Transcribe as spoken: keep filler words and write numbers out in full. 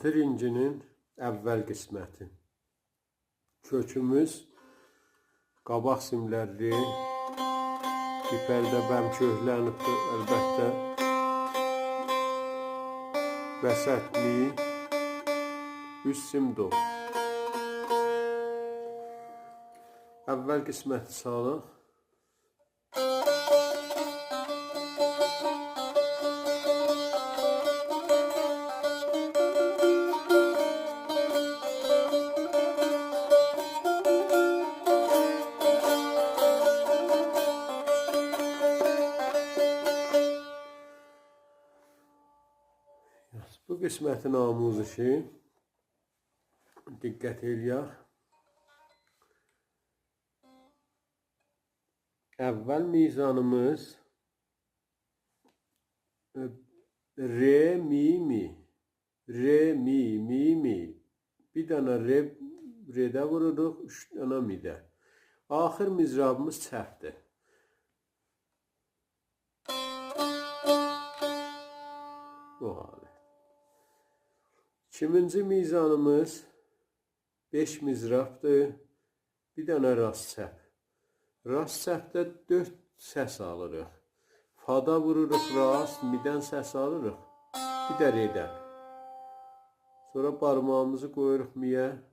بیرینجی‌نین اول قسمتی. کؤکوموز قاباق سیملرلی، بیر پرده بم کؤکلنیبدیر، البته. وسط می، اوست سیم دو. اول قسمتی چالیق. بو قسمتین آموزشی، دقت ائله‌یک. اول میزانیمیز، ائ، ر، می، می. ر، می، می، می. بیر دنه ر، رده ووروروق، اوچ دنه می‌ده. آخر مضرابیمیز چپدیر. بو حالت. ایکینجی میزانیمیز بئش مضرابدیر. بیر دنه راست چپ. راست چپده دؤرد سس آلیریق. فادا ووروروق راست، می‌دن سس آلیریق. بیر ده رئدن. سونرا بارماغیمیزی قویوروق می‌یه.